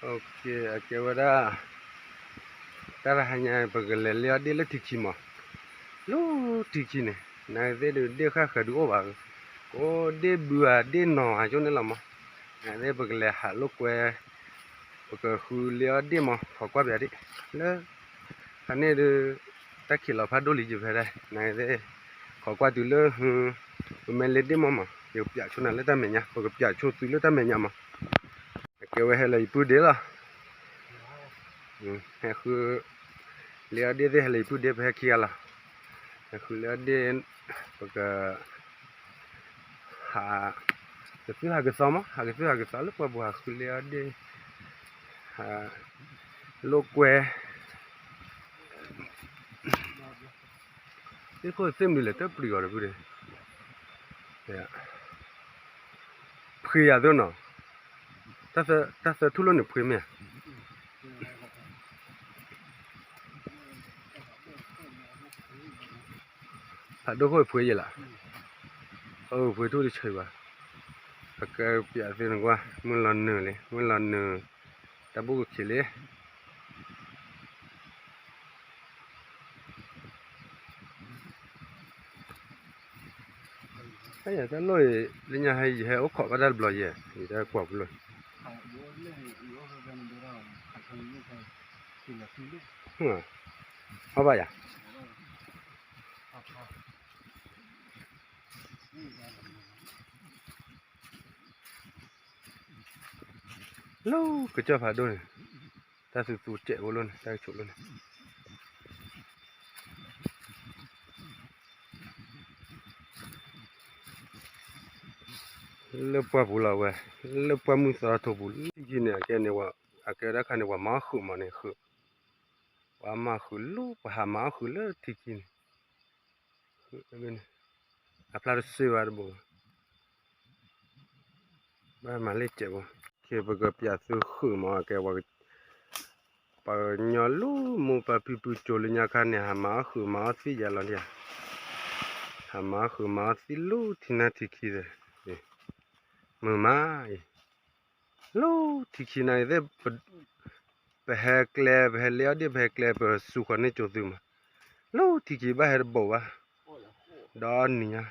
အကဲဝဲဒၣ် တၢ်တဟါညါ ပကလဲၤလ့အီၣ်ဒ့ၣ်လၢထံခံမး, လၢထံခံန့ၣ် နသ့ၣ်ဒုး ဒ့ၣ်ဃၣ်ဃၢၤဒုးအိၣ်ဘၣ်, ကအိၣ်ဒ့ၣ်ဘုဧါ ဒ့ၣ်နီၢ်ဧါ ကၠိန့ၣ်လီၤမး, နသ့ၣ်ပကလဲၤဟးလိာ်ကွဲ ပကဃုလ့အီၣ်ဒ့ၣ်မး ခိးကွၢ်ပၠးဒ့ၣ် လၢ ခါန့ၣ်ဒုး တၢ်ခံးလီၤဖးဒိၣ်လံယဖဲဒၣ် နသ့ၣ် ခိးကွၢ်တုၤလၢ ပမ့ၢ်လ့ဒ့ၣ်မးမး ယကပၠးဆိနၤလၢတၢ်မဲာ်ညါ ပကပၠးဆိသုလၢတၢ်မဲာ်ညါမး, အကဲဝဲဟဲလၢယပုၢ်ဒ့လီၤ, ဟဲဃု လ့အီၣ်ဒ့ၣ်သ့ၣ်ဟဲလၢယပုၢ်ဒ့ ပဟဲခံဂၤလီၤ, ဟဲဃုလ့အီၣ်ဒ့ၣ် ပက ဟး ကသုၣ်ဟးကသီမး ဟးကသုၣ်ဟးကသီလၢပှၢ်ပူၤ ဟးဃုလ့အီၣ်ဒ့ၣ် ဟး လိာ်ကွဲ သ့ၣ်ခိၣ်သ့ၣ်မနုၤလဲၣ် တပျံၤဂီၤတဘုန့ၣ် ဖှ့ယၤသိနီၤ, တၢ်သၢထူၣ်လိၣ်န့ၣ်ဖှ့မ့ၢ်ဧါ ဖးဒိၣ်ခိၣ်ဖှ့ယဲလီၤ, အဖှ့ထူၣ်တဆၢဘၣ်, အကဲပၠးသုနကွၢ် မုၢ်လီၤနုာ်လံ မုၢ်လီၤနုာ် တၢ်ဘူၣ်ကခံလံ တၢ်လိၣ်အံၤ လၢညါဟဲ ယဟဲအိၣ်ခိးဘၣ်တၢ်တဘျီယဲ ယတၢ်ကွၢ်ပူၤလိၣ် ဟီၣ်ဘၣ်ယၤ လၢကစၢၢ်ဖးဒိၣ်န့ၣ် တၢ်သူသူစဲးဖိလိၣ်န့ၣ် တၢ်ကဆိးလိၣ်န့ၣ် လၢပှၢ်ပူၤလီၤဝဲ လၢပှၢ်မုၢ်သီထိပူၤ လၢထံခံန့ၣ် အကဲန့ၣ် အကဲဝဲဒၣ်ခါန့ၣ် ပှၤမၤအီၣ်ဃုာ်မးန့ၣ် ဃုာ် ပှၤမၤဃုာ်လၢ ပှၤဟးမၤအီၣ်ဃုာ်လၢထံခံန့ၣ် ဃုာ် အဖျါတစ့ဘၣ်တဘိ ဘၣ်မၤလၢစဲးဖိ ကဲပကပၠးသုဃုာ်မး ကဲ ပှၤကညီလၢမိၢ်ပၢ်ဖံဖုကၠိလၢညါခါန့ၣ် ဟးမၤအီၣ်ဃုာ်မၤအီၣ်သံၣ်ယါလီၤဒံးဧါ ဟးမၤအီၣ်ဃုာ်မၤအီၣ်သံၣ်လၢထံနါထံခံသ့ၣ် မုာ်မးအံၤ လၢထံခံနၤသ့ၣ် ပဟဲကျဲ ပဟဲလ့အီၣ်ဒ့ၣ် ပဟဲကျဲ ပစူၤဃီၤန့ၢ်ကၠိသုမး လၢထံခံဘၣ်ဟဲတဘိးဘၣ် ဒီးနံၤညါ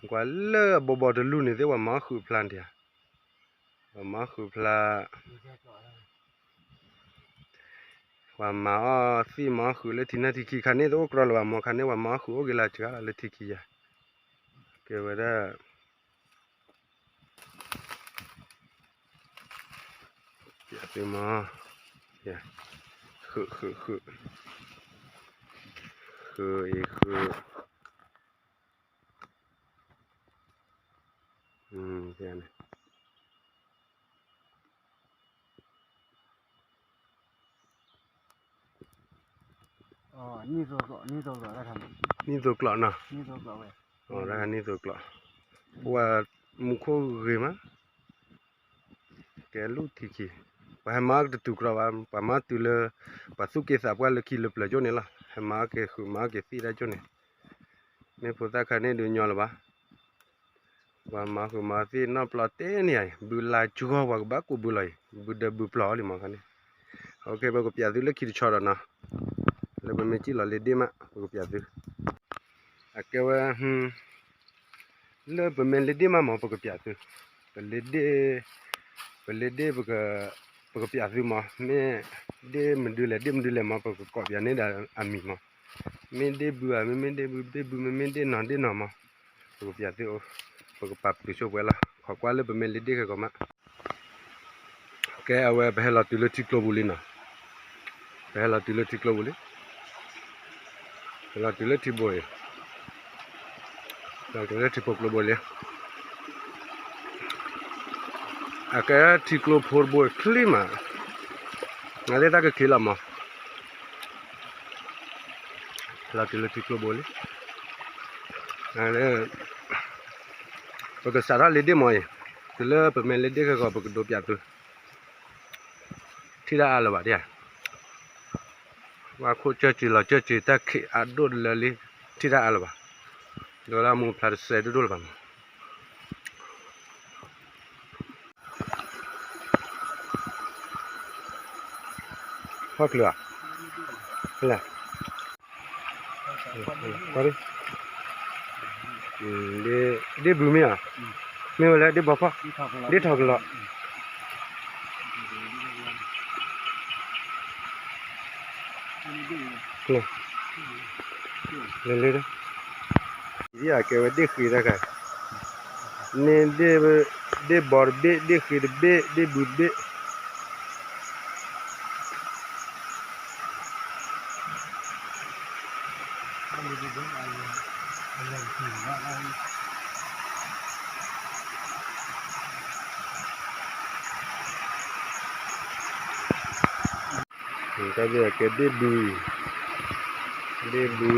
ကွၢ်လၢအဘီဘီတလူၢ်န့ၣ်သ့ၣ် ပှၤမၤအီၣ်ဃုာ်ဖျါဒံးဧါ ပှၤမၤအီၣ်ဃုာ်ဖျါ ပှၤမၤအီၣ်သံၣ်မၤအီၣ်ဃုာ်လၢထံနါထံခံခါန့ၣ် တအိၣ်ကြီလၢၤဘၣ်မး ခါန့ၣ် ပှၤမၤအီၣ်ဃုာ်အိၣ်က့ၤလၢစှၤလီၤလၢထံခံယါ ကဲဝဲဒၣ် ပၠးသုမး ဃုာ်ဃုာ်ဃုာ် ဃုာ်အံၤဃုာ် န့ၣ် နံၣ်သိကျိးနီၤ နံၣ်သိကျိး ပဝဲမူခိၣ်ဂ့ၤမး ကဲလူၢ်ထံခံ ပှၤဟဲမၤအီၣ်ကတတုၤကြီဘၣ် ပှၤမၤတုၤလၢ ပှၤသူၣ်က့သးပှၢ်လၢခံလၢပျၢၤကၠိန့ၣ်လီၤ ဟဲမၤအီၣ်က့ၤဃုာ်မၤအီၣ်က့ၤသံၣ်ဒၣ်ကၠိန့ၣ် မ့ၢ်ဖိသၣ်ခါန့ၣ်ဒုးညီလၢၤဘၣ် ပှၤမၤဃုာ်မၤသံၣ်နီၢ်ပျီတဲန့ၣ်ယါအံၤ ဘုလါကၠီပှၤကဘၣ်ကူးဘုလီၤအံၤ ဘုဒၢဘုပျီလံမးခါန့ၣ် ပကပၠးသုလၢခံတဆီဒီးနီၤ လၢပမ့ၢ်စံၣ်လီၤလ့ဒ့ၣ်မး ပကပၠးသု အကဲဝဲ လၢပမ့ၢ်လ့ဒ့ၣ်မးမး ပကပၠးသု ပလ့ဒ့ၣ် ပလ့ဒ့ၣ် ပကပၠးသုမး မ့ၢ်ဒ့ၣ်မဒုလဲၣ် ဒ့ၣ်မဒုလဲၣ်မး ပကကိးပၠးန့ၢ်ဒီးအမံၤမး မ့ၢ်ဒ့ၣ်ဘုဧါ မ့မ့ၢ်ဒ့ၣ်ဘု ဒ့ၣ်ဘု မ့မ့ၢ်ဒ့ၣ်နီၢ် ဒ့ၣ်နီၢ်မး ပကပၠးသုအိၣ် ပကပာ်ပတုာ်ဆိပှဲၤလီၤ ခိးကွၢ်လၢပမ့ၢ်လ့ဒ့ၣ်ခဲကိးမး ကဲအဝဲပဟဲလီၤတုၤလၢထံကျိပူၤလံနီၤ ပဟဲလီၤတုၤလၢထံကျိပူၤလံ ဟဲလီၤတုၤလၢထံဘိအံၤ လီၤတုၤလၢထံဖိကျိဘိလံ အကဲထံကျိဖိတဘိအံၤ ချံမး နသ့ၣ်တၢ်ကချံလီၤမး လီၤတုၤလၢထံကျိဘိလံ ပကစးထီၣ်လ့ဒ့ၣ်မးအံၤ တုၤလၢပမ့ၢ်လ့ဒ့ၣ်ခဲကိး ပကဒိးပၠးသု ထံၣ်တၢ်အါလၢၤဘၣ်ဒ်ဧါ ဝါခိၣ်ကၢၢ်စံၤလီၤကၢၢ်စံၤတၢ်ခံးအါဒိၣ်လၢလံ ထံၣ်တၢ်အါလၢၤဘၣ် ဒိလၢမူဖျါတစဲးဒိၣ်ဒိၣ်လၢၤဘၣ်မး ဖီချုးဧါ, လၢ ဒ့ၣ်ဘုမ့ၢ်ဧါ, မ့ၢ်ဝဲလၢဒ့ၣ်ဘီဖီ, ဒ့ၣ်ထီၣ်ကလီၤ, လၢလၢ ဒ်အကဲဝဲဒ့ၣ်ဃ့တခါ, န့ၣ် ဒ့ၣ်ဘီတဘ့ၣ်, ဒ့ၣ်ဃ့တဘ့ၣ်, ဒ့ၣ်ဘုတဘ့ၣ်. တၢ်ဘ့ၣ်အကဲဒ့ၣ်ဘု, ဒ့ၣ်ဘု,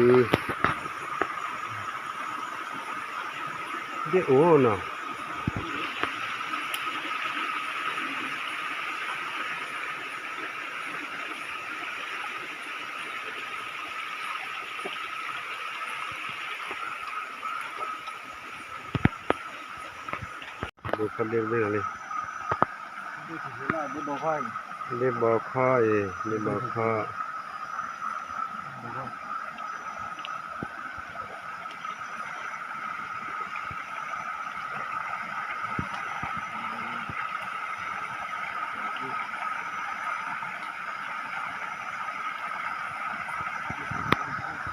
ဒ့ၣ်အိၣ်နီၤ. ဒ့ၣ်ဘီခီအံၤ, ဒ့ၣ်ဘီ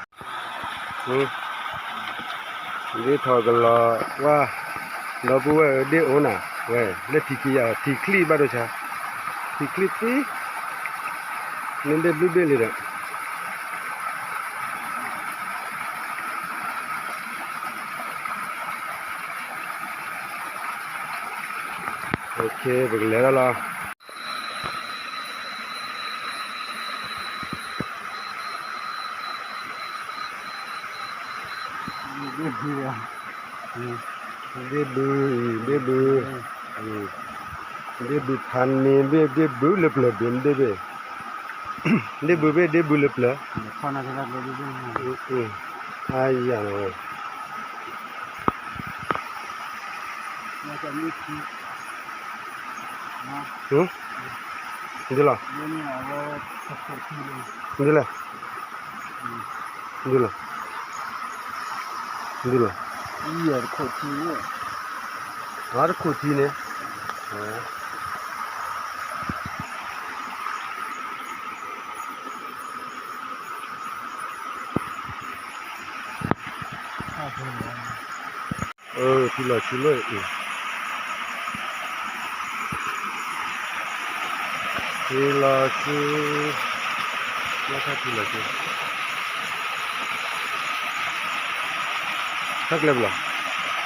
ခီ. ဒ့ၣ်ထီၣ်ကလီၤဝါ, ဒီပုၢ်ဝဲၢ်ဧၢ ဒ့ၣ်အိၣ်နၤ, ဝဲလၢထံခံယၤ ထံချံဘၣ်ဒိဆါ, ထံချံသံ, န့ၣ်ဒ့ၣ်ဘျုးဘ့ၣ်လံဒီး ပကလဲၤဒၣ်လီၤ. ဒ့ၣ်ဘုအံၤ, ဒ့ၣ်ဘု, ဒ့ၣ်ဘုဖးန့ၣ်ဘ့ၣ်, ဒ့ၣ်ဘုလၢပျၢၤဘ့ၣ်, ဒ့ၣ်ဘ့ၣ်, ဒ့ၣ်ဘုဘ့ၣ်, ဒ့ၣ်ဘုလၢပျၢၤ, အါယၤလီၤဝဲ ဒ်လီၤ, ဒ်လီၤ, ဒ်လီၤ, ဒ်လီၤ, အတခိၣ်ထံန့ၣ် ထံလီၤဆူလၢအံၤ, ထံလီၤဆူ, ထံလီၤဆူ, ထီၣ်ကျဲဘၣ်လီ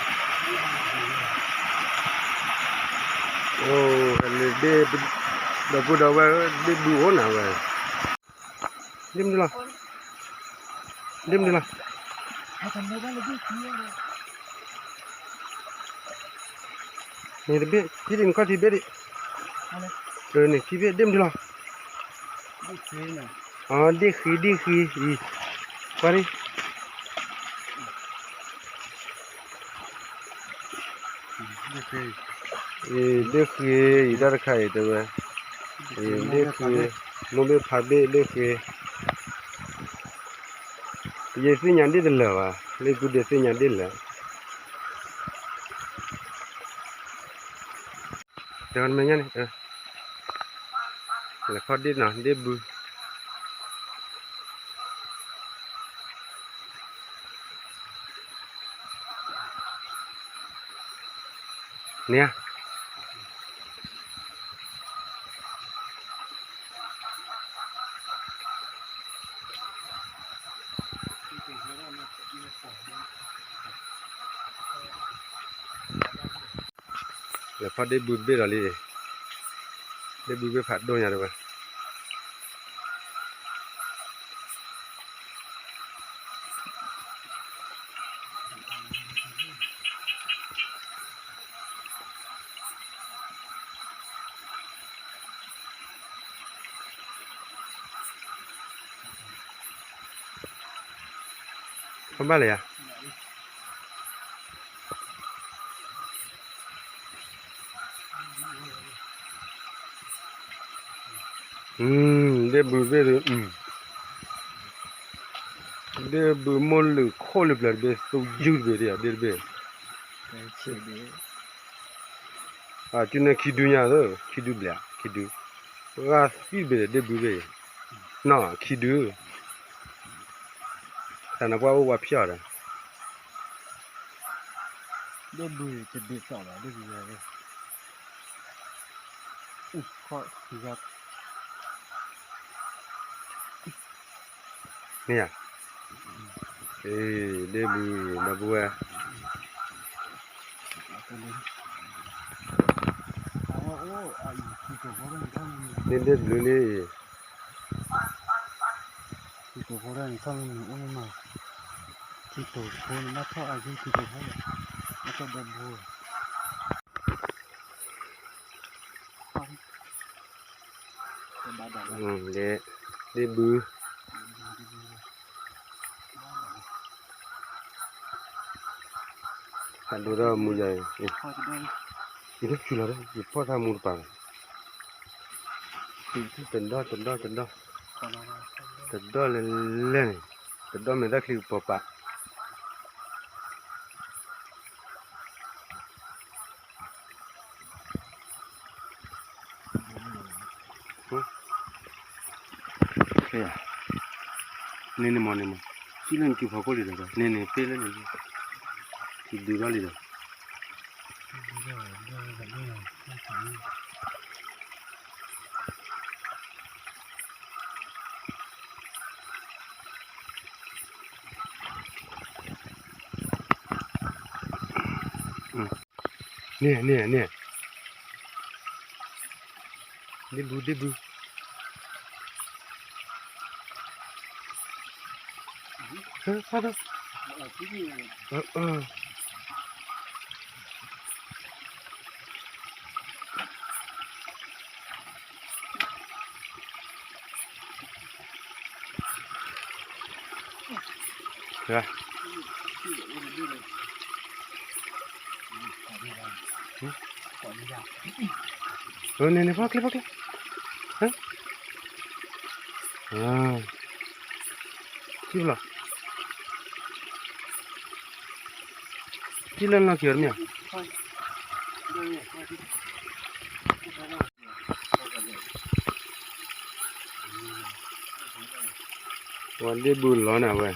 ၤ, အိၣ် ဟဲလၢဒ့ၣ်, ဒီပုၢ်ဒီဝဲၢ် ဒ့ၣ်ဘုအိၣ်နၤဝဲ ဒ့ၣ်မနုၤလီၤ, ဒ့ၣ်မနုၤလီၤ, န့ၣ်တဘ့ၣ် ထံဒ့ၣ်နခီၣ်ထံဘ့ၣ်ဒံး, န့ၣ်ခံဘ့ၣ် ဒ့ၣ်မနုၤလီၤ, အဒ့ၣ်ဃ့ ဒ့ၣ်ဃ့အံၤ, ကွၢ်ဒံး အံၤ ဒ့ၣ်ဃ့အံၤ တၢ်တခါအံၤတဲဝဲ, အံၤ ဒ့ၣ်ဃ့, မိၢ်ဘ့ၣ်ဖးဘ့ၣ် ဒ့ၣ်ဃ့, ယသ့ၣ်ညါဒ့ၣ်တလၢာ်ဘၣ်, လၢကူဒ့သ့ၣ်ညါဒ့ၣ်လၢာ်, တမ့ၢ်ညါန့ၣ်, လဲၤခီၣ်ဒ့ၣ်နီၤ ဒ့ၣ်ဘု န့ၣ်ဧါ, လဲၤဖီၣ်ဒ့ၣ်ဘုတဘ့ၣ်ဒီးလံ, ဒ့ၣ်ဘုဘ့ၣ်ဖးဒိၣ်ညါတဝဲ ဖီၣ်ဘၣ်လၢယၤ, ဒ့ၣ်ဘုဘ့ၣ်ဒုး, ဒ့ၣ်ဘုမိၢ်လုာ်ခိၣ်လၢပျၢၤတဘ့ၣ် သူယုၢ်တဘ့ၣ်ဒ်ယၤ ဒ့ၣ်တဘ့ၣ်, အကန့ၣ်ခံဒုညါသၢ ခံဒုဘျဲၣ် ခံဒု, ဂၤသံတဘ့ၣ်ဒ့ၣ်ဘုဘ့ၣ်, နီၢ်ခံဒု, တၢ်နပှၤအိၣ်ပှၤဖျီၣ်ဒီး ဒ့ၣ်ဘုတဘ့ၣ်တီၢ်ဘၣ် ဒ့ၣ်ဘုဝဲ, မ့ၢ်ဧါ, ဒ့ၣ်ဘု ဒီပုၢ်ဝဲၢ်, ဒ့ၣ်ဒ့ၣ်ဘျုးလံ, ဒ့ၣ်ဘု, ဟးဒိၣ်ထီၣ်မူယၤအံၤ, ယထီၣ်ဆူလီၤ ယဖီၣ်ထီၣ်မူတပၤလီၤ, တဒီၣ်တဒီၣ်တဒီၣ်, တဒီၣ်လဲၣ်လဲၣ်န့ၣ်, တဒီၣ်မဲာ်တၢ်ချံကပီၤပာ် န့ၣ်န့ၣ်မ့ၢ်န့ၣ်မ့ၢ်, စံၣ်လၢနစုဖီခိၣ်လံဒီး န့ၣ်န့ၣ် ပ့ၢ်လၢန့ၣ်, ယဒုးထီၣ်လံဒီး, န့ၣ်န့ၣ်န့ၣ်, ဒ့ၣ်ဘုဒ့ၣ်ဘု, ဖီၣ်ဒီး, န့ၣ်န့ၣ် ဖီၣ်ကျဲ ဖီၣ်ကျဲ, ထံၣ်လီၤ, ထံၣ်လၢလီၢ်ခံအီၤတမ့ၢ်ဧါ, ပှၤဒ့ၣ်ဘုလီၤန့ၣ်ဝဲ.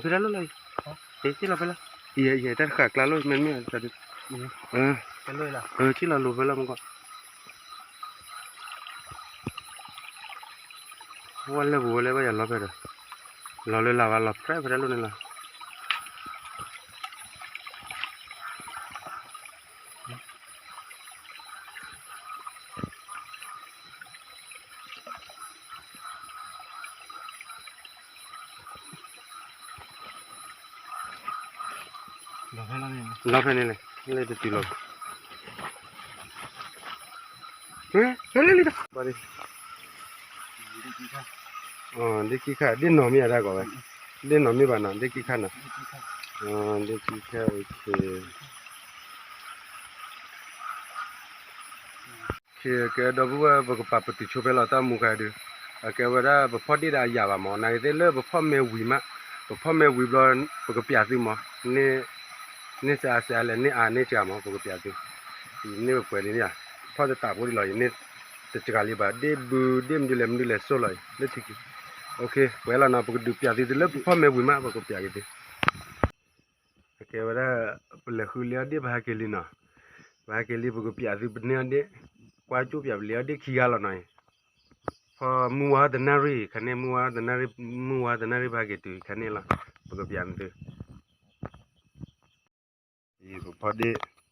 ဖဲလၢ်လီၤ, ယဲ ယဲ တၢ်တဃာ်ကျါလီၤ မ့မ့ၢ်တၢ်ဒုး, ထံၣ်လီၤလိၤဖဲလၢ်မ့ၢ်ကီး, ဝဲလၢပူၤဝဲလၢဘၣ်ယၤလီၤဖဲဒီး, လီၤလၢလၢ်ဘၣ်လီၤဖဲဖဲလၢ်လီၤန့ၣ်လီၤ. လီၤဖဲန့ၣ်လဲၣ်, လၢတတုၤလီၤ, လၢလံတၢ်, ဒ့ခံခါ, ဒ့နီၢ်မ့ၢ်အတၢ်ကီးဝဲ, ဒ့နီၢ်မ့ၢ်ဘၣ်နီၤ ဒ့ခံခါနီၤ, ဒ့ခံခါ, ကဲဒီပုၢ်ဝဲၢ် ပကပာ်ပတုာ်ဆိဖဲလီၤတၢ်မူခါဒုး, အကဲဝဲဒၣ်ပဖီၣ်ဒ့ၣ်ဒီးအယၤဘၣ်မး နာ်က့သ့ၣ်လၢပဖီၣ်မ့ၢ်ဝံၤမး, ပဖီၣ်မ့ၢ်ဝံၤဘျီ ပကပျးသုမး, န့ၢ်စှၤစှၤလဲၣ် န့ၢ်အါန့ၢ်စှၤမး ပကပျးသု, ယန့ၢ်ပှဲၤလံန့ၣ်, ဖီၣ်တတးဖိဒ်လီၤ ယန့ၢ်တစှၤလံဘၣ် ဒ့ၣ်ဘုဒ့ၣ်မနုၤလဲၣ်မနုၤလဲၣ်စိလီၤ လၢထံခံ, ပှဲၤလီၤနီၤ ပကဒုးပျးသုလၢပဖီၣ်မ့ၢ်ဝံၤမး ပကပျးက့ၤသု အကဲဝဲဒၣ် ပလဲၤဃုလံအီၣ်ဒ့ၣ် ပဟဲက့ၤလံနီၤ, ပဟဲက့ၤလံ ပကပျးသုပန့ၢ်အီၣ်ဒ့ၣ်, ကွၢ်ကၠိပျးပလံအီၣ်ဒ့ၣ်ခံဂၤလီၤနီၤ, ဖီမုၢ်ဝါတနၣ်ရံၣ် ခါန့ၣ် မုၢ်ဝါတနၣ်ရံၣ် မုၢ်ဝါတနၣ်ရံၣ် ပဟဲက့ၤတုၤခါန့ၣ်လီၤ. ပကပျးသု အံၤပဖီဒ့ၣ် အံၤ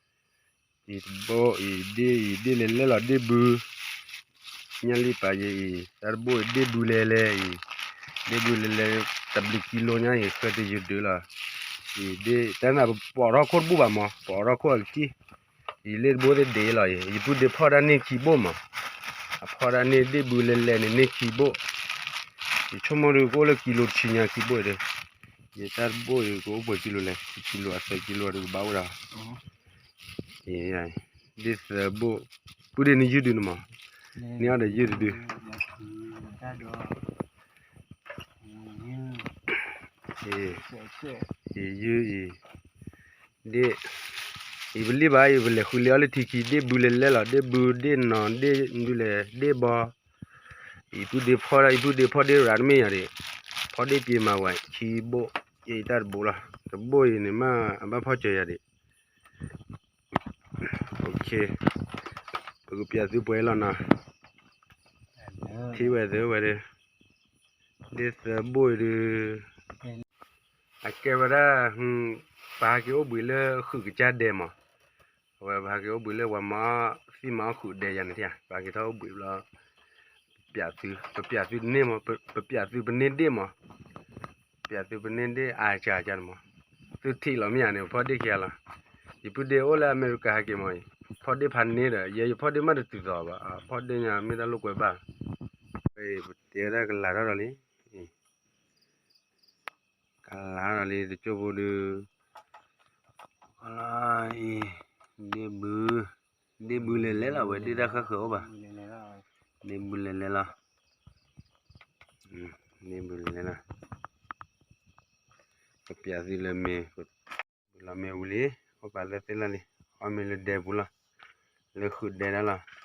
တဘိ အံၤဒ့ၣ် အံၤဒ့ၣ်လဲၤလဲၣ်လီၤ ဒ့ၣ်ဘု ညၣ်လံပာ်ယဲအံၤ တၢ်တဘိအံၤ ဒ့ၣ်ဘုလဲၤလဲၣ်အံၤ ဒ့ၣ်ဘုလဲၤလဲၣ် တဘျုးကံလိညါအံၤ ဃၢတယုာ်ဒုးလီၤ. အံၤဒ့ၣ် တၢ်နၢ်ပအိးထီၣ်ခိၣ်တဘူၣ်ဘၣ်မး ပအိးထီၣ်ခိၣ်အကစံၣ် ယလ့ၣ်တဘိသ့ၣ်ဒ့လီၤအံၤ ယပုၢ်ဒ့ဖီၣ်တၢ်န့ၢ်ခံဘိၣ်မး အဖီၣ်တၢ်န့ၢ်ဒ့ၣ်ဘုလဲၤလဲၣ်န့ၣ် န့ၢ်ခံဘိၣ် ယဆိကမိၣ်ဒုးကအိၣ်လၢကံလိတဆံညါခံဘိၣ်ဒီး ယတၢ်တဘိၣ်အံၤကအိၣ်ပှဲၤကံလိလဲၣ် ခံကံလိအသၢကံလိဒီးကဘၣ်အိၣ်ဒီး ဒ့ၣ်သၢဘိၣ် ပုၢ်ဒ့ၣ်န့ၣ်ယုၢ်ဒုးန့ၣ်မး န့ၢ်အီၤဒီးယုၢ်တဒု ယုၢ်အံၤ ဒ့ၣ် အံၤပလံၣ်ဘၣ်အံၤ ပလဲၤဃုလ့အီၤလၢထံခံ ဒ့ၣ်ဘုလဲၤလဲၣ်လီၤ ဒ့ၣ်ဘု ဒ့ၣ်နီၤ ဒ့ၣ်ဒုလဲၣ် ဒ့ၣ်ဘီ အံၤပုၢ်ဒ့ဖီၣ်ဒၣ် အံၤပုၢ်ဒ့ဖီၣ်ဒ့ရၤတမ့ၢ်ယၤဒံး ဖီၣ်ဒ့က့ၤမၤဝဲ ခံဘိၣ် ယအံၤတၢ်တဘိလီၤ တဘိၣ်အံၤန့ၣ်မ့ၢ်အဘၣ်ဖီၣ်စၢၤယၤဒံး ပကပျးသုပှဲၤလီၤနီၤ ထံၣ်ဝဲသုဝဲဒီး ဒ့ၣ်သၢဘိၣ်အံၤဒုး အကဲဝဲဒၣ် ပဟးက့ၤအိၣ်ဘှံးလၢဃုာ်ကစၢ်ဒဲးမး အဝဲပဟးက့ၤအိၣ်ဘှံးလၢပှၤမၤသံမၤအီၣ်ဃုာ်ဒဲးယၤန့ၣ် ပဟးက့ၤထီၣ်အိၣ်ဘှံးဘျီ ပပျးသုတန့ၢ်မး ပပျးသုပန့ၢ်ဒ့ၣ်မး ပပျးသုပန့ၢ်ဒ့ၣ်အါကၢကၢန့ၣ်မး သုထံၣ်လီၤမ့ၢ်ဧါန့ၣ် ပဖီၣ်ဒ့ၣ်ခံဂၤလီၤ ယပုၢ်ဒ့အိၣ်လၢအမဲရကၤဟဲက့ၤမးအံၤ ဖီၣ်ဒ့ၣ်ဖးန့ၢ်ဒီး ယဲယဖီၣ်ဒ့ၣ်မးတတုၤသိးဘၣ် ဖီၣ်ဒ့ၣ်ညါမ့ၢ်တၢ်လိာ်ကွဲဘၣ် ပတဲဝဲဒၣ်ကလၤထီၣ်ဒီးလံ ကလၤထီၣ်ဒီးလံ တကၠိဖိဒုး အံၤ ဒ့ၣ်ဘု ဒ့ၣ်ဘုလဲၤလဲၣ်လီၤ ဝဲဒ့ၣ်တၢ်ဃၣ်ဃၢၤအိၣ်ဘၣ် ဒ့ၣ်ဘုလဲၤလဲၣ်လီၤ ဒ့ၣ်ဘုလဲၤလဲၣ်လီၤ ကပျးသုလၢမ့ၢ် ဘုလီၤမ့ၢ်ဝံၤလံ အိၣ်ပာ်လၢသ့ၣ်လီၤလံ အီၣ်မ့ၢ်လၢဒဲပူၤလီၤ လၢဃုာ်ဒဲဒၣ်လီၤ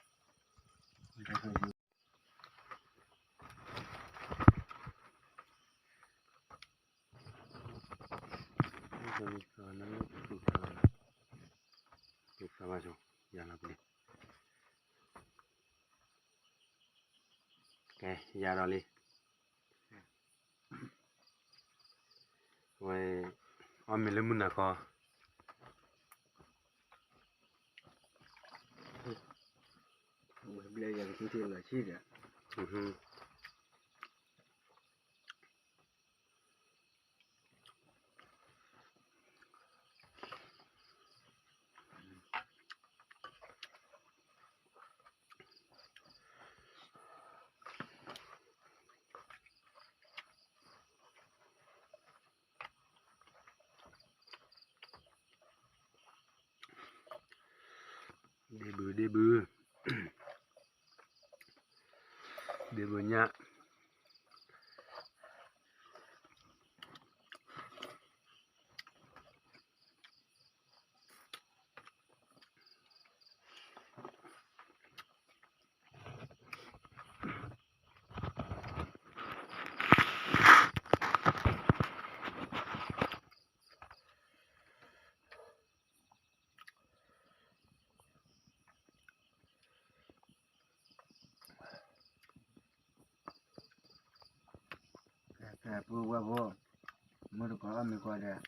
ကဲ ယၤဒီးလံ ဝဲ အီၣ်မ့ၢ်လၢမုၢ်နၤခီ ဝဲဘျဲယၤကသံၣ်ထံလီၤဆံဒီး ဒ့ၣ်ဘု ဒ့ၣ်ဘု ဒ့ၣ်ဘုညၣ် ဖဲပူဝဲဖိ မုၢ်တကိးအီၣ်မ့ၤကွၢ်ဒီး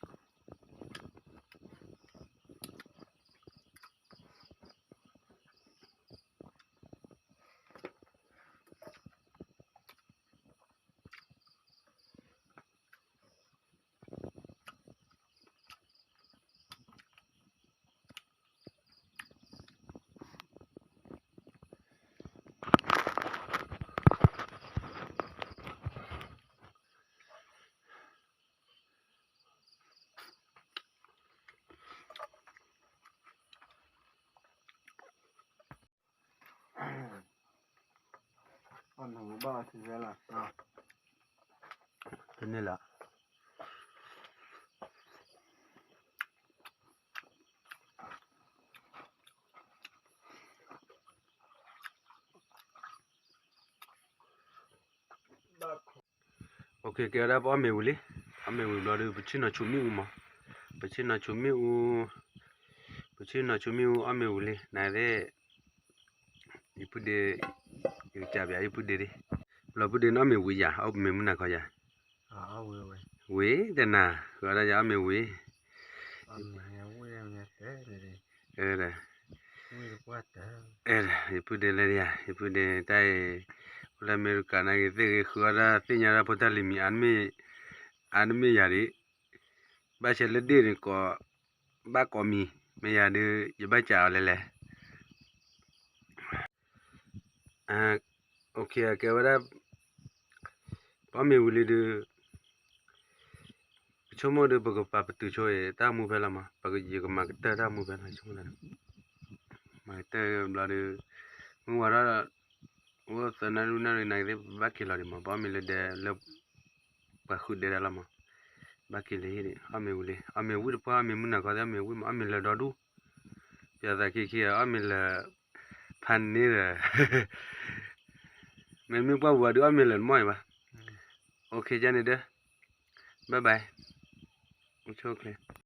တန့ၢ်လၢ ကဲဝဲဒၣ်ပအီၣ်မ့ၤဝံၤလံ, အီၣ်မ့ၤဝံၤဘျီဒီး ပဆ့ၣ်နီၤဆူမ့ၣ်အူမး, ပဆ့ၣ်နီၤဆူမ့ၣ်အူ, ပဆ့ၣ်နီၤဆူမ့ၣ်အူအီၣ်မ့ၤဝံၤလံ, နသ့ၣ်, ယပုၢ်ဒ့, ကစၢ်ပယီၤ ယပုၢ်ဒ့ဒ့, ဘျီပုၢ်ဒ့န့ၣ် အီၣ်မ့ၤဝံၤယၤ အီၣ်မ့ၤမုၢ်နၤခီယၤ, ဝံၤတနၤ ဃုအီၣ်ဒၣ်ယၤအီၣ်မ့ၤဝံၤ, ယပုၢ်ဒ့လၢယၤ ယပုၢ်ဒ့လၢယၤ ယပုၢ်ဒ့တၢ်အံၤ, အိၣ်လၢအမဲရကၤနာ်က့ၤ သ့ၣ်ဂ့ၤဃုအီၣ်ဒၣ်သ့ၣ်ညါဒၣ်ဖိတၢ်လံၤမံၤ အါတမ့ၢ်ယၤဒ်, ဘၣ်ဆဲးလၢဒ့ၣ်န့ၣ်ကိး, ဘၣ်ကိးမံၤ, မ့ၢ်ယၤဒုး ယဘၣ်စံးအီၤလဲၣ်လဲၣ် ကဲဝဲဒၣ် ပအီၣ်မ့ၤဝံၤလံဒုး, ပဆိကမိၣ်ဒီး ပကပာ်ပတုာ်ဆိအံၤ တၢ်မူဖဲလီၤမး, ယကမၤကတၢၢ်တၢ်မူဖဲလီၤ, မၤကတၢၢ်ဘျီဒီး, မုၢ်ဝါထီၣ်, အိၣ်သၢနၣ်ရံၣ်နၣ်ရံၣ်နာ်က့ၤသ့ၣ် ပဘၣ်က့ၤလီၤဒံးမး, ပအီၣ်မ့ၤလၢဒဲလၢ ပှၤဃုဒဲဒၣ်လီၤမး, ဘၣ်က့ၤလၢဟံၣ်ဒံး အီၣ်မ့ၤဝံၤလံ, အီၣ်မ့ၤဝံၤတပှၢ် အီၣ်မ့ၤမုၢ်နၤခီသ့ၣ် အီၣ်မ့ၤဝံၤမး အီၣ်မ့ၤလၢာ်ဒီဒူၣ်, ပယီၤသးခံခံ အီၣ်မ့ၤလၢာ် ဖးန့ၣ်ဒီး မ့မ့ၢ်ပှၢ်ပူၤအီၤဒုး အီၣ်မ့ၤလၢာ်တမီၢ်အံၤဘၣ်, အိၣ်ခ့ကန့ၣ်ဒီး, bye bye, အိၣ်ဆူၣ်အိၣ်ချ့